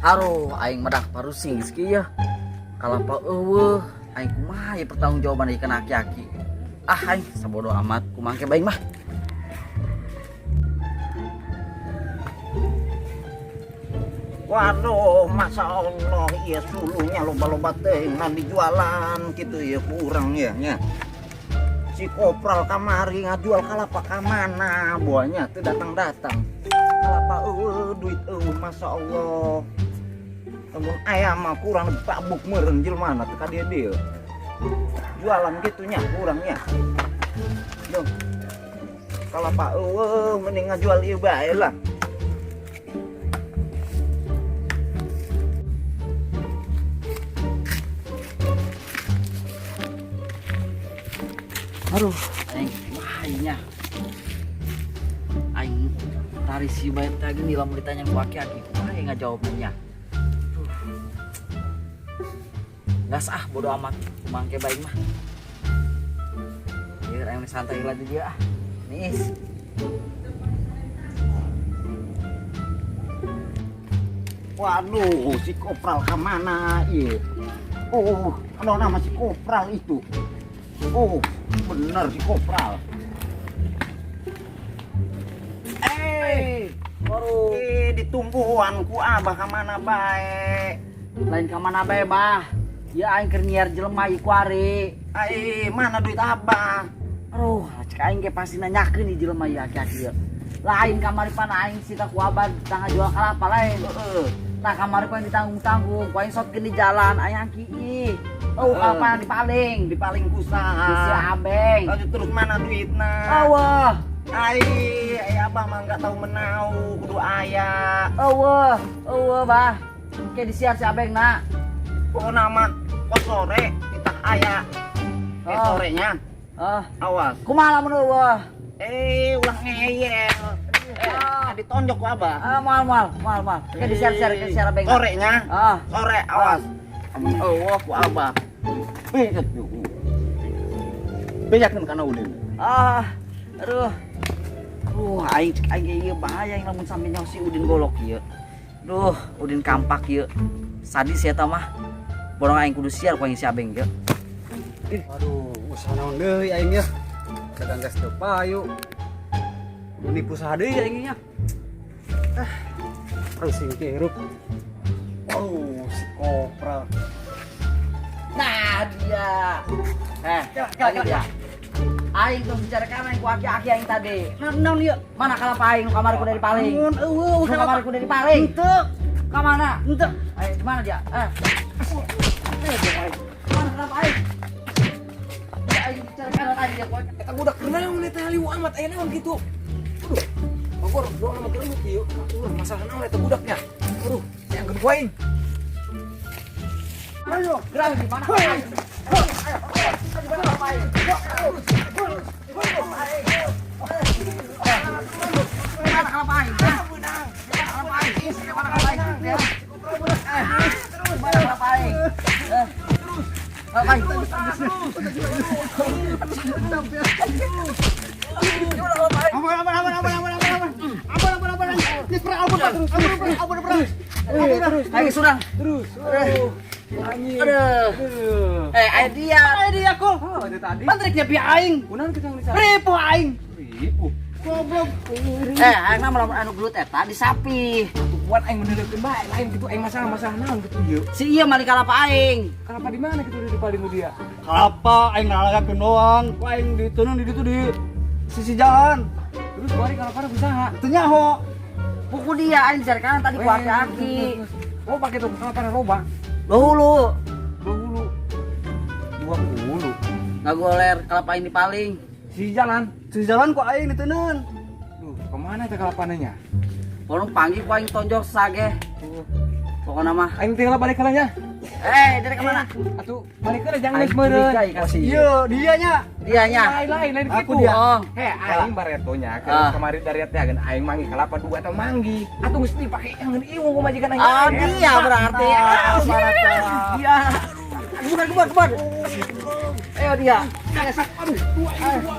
Aduh, aing madah parusing geus kieu. Kalapa euweuh, aing kumaha ieu pertanggungjawaban ieu kana aki-aki. Ah, aing sabodo amat kumaha ke baing mah. Waduh, masya Allah, iya sulunya loba-loba teh nan dijualan gitu ya kurang ya nya. Si kopral kamari ngajual kalapa ka mana buahnya teu datang-datang. Kalapa eueuh duit eueuh masya Allah. Lamun aya mah kurang tabuk meureun jelema teu ka dieu dieu. Jualan gitu nya kurangnya. Duh. Kalapa eueuh mending ngajual ieu bae lah. Aduh, aing kumaha ieu nya. Aing tari si bae teh gini lamun ditanya ku aki-aki kumaha ieu ngajawabna nya. Duh. Gas ah bodo amat kumaha ke baing mah. Ieu aing santai lagi dia ah. Niis. Waduh, si kopral ke mana ieu? Oh, kalau nama si kopral itu. Oh, bener si kopral. Baru. Ditungguan ku abah ke mana bae? Lain ka mana bae, Bah? Ya aing keur nyiar jelema ieu ku ari. Ai, mana duit abah? Aduh, cek aing ge pasti nanyakeun ieu jelema ieu aki-aki ieu. Lain kamari pan aing sita ku abah tangga jual kalapa lain. Heeh. Tah kamari pan ditanggung-tanggung, ku aing sotkeun di jalan aing aki ih. Oh, Heeh. kalapa dipaling. Dipaling ku saha? Ku si Abeng. Lanjut terus mana duitna? Eueuh. Ai, ai abah mah enggak tahu menau, kudu aya. Eueuh, eueuh, Bah. Ke disiar si Abeng na. Pokona mah kos sore kita aya. Oh. Sorenya. Ah. Awas. Kumaha lamun eueuh? Ulah ngeyel. Ah. Ditonjok ku abah. Ah, moal moal, moal moal. Ke disiar-siar ke siar Abeng. Sorenya. Ah. Sore awas. Amun eueuh ku abah. Bejakeun kana ulin. Ah. Aduh. Aduh, aing cek aing ieu bahaya yang lamun sampe nyaho si Udin golok ieu. Duh, Udin kampak ieu. Sadis eta mah. Borong aing kudu siar ku aing si Abeng ieu. Aduh, usaha naon deui aing ya. Dagang gas teu payu. Kudu nipu saha deui aing nya. Ah, pusing ke hirup. Oh, si kopral. Nah, dia. Lagi dia. Aing tuh bicara kan aing ku aki-aki aing tadi. Naon ieu? Mana kalapa aing nu kamari ku dari paling? Mun eueuh Nu kamari ku dari paling. Henteu. Ka mana? Henteu. Ayo, di mana dia? Mana kalapa aing? Ya, aing bicara kan tadi dia ku aki. Eta budak naon eta liu amat aya naon kitu. Aduh. Bogor doa nama keur kieu. Aduh, masalah naon eta budaknya. Aduh, yang ku aing. Ayo, gerak di mana? Ayo, di mana kalapa aing? Mana kalapa aing? Mana kalapa aing? Mana kalapa aing? Mana kalapa aing? Kalapa aing. Ampun, ampun, ampun, ampun, ampun, ampun, ampun. Ampun, ampun, ampun. Geus perang, ampun, Pak. Ampun, ampun, ampun, perang. Terus, Ayo surang. terus. Anjing. Aduh. Ayo dia. Ayo dia kok. Oh, itu tadi. Pantriknya pihak aing. Kunaon kita ngeunah? Ripuh aing. Ripuh. Goblok. Aing mah lamun anu gelut eta disapi. Tuh buat aing menereukeun bae lain kitu aing masalah-masalah naon kitu ieu. Si ieu mali kalapa aing. Kalapa di mana kitu di paling dia? Kalapa aing ngalagakeun doang. Ku aing diteunun di ditu di sisi jalan. Terus bari kalapana ku saha? Teu nyaho. Puku dia aing cari kanan tadi ku aki-aki. Oh, pakai tuh kalapana loba. Dua hulu. Dua hulu. Dua hulu. Ngagoler kalapa aing di paling. Sisi jalan. Sisi jalan ku aing diteunun. Duh, kemana itu kalapananya? Pokoknya panggil ku aing tonjok sage. Pokoknya mah. Aing tinggal balik heula nya. Dari kemana? Atuh, balik heula jangan Aing geus meureun. curiga ieu ka si ieu. Iya, dianya. Dianya. Lain lain lain Aku kitu. dia. Oh. Heh, aing baretonya ke Ah. kemarin dari teh agen aing manggih kalapa dua atau manggih. Atuh geus dipake yang ieu ku majikan aing. Ah, dia berarti. Ah, dia. Bukan, bukan, bukan. Ayo dia. Aduh, dua ini dua.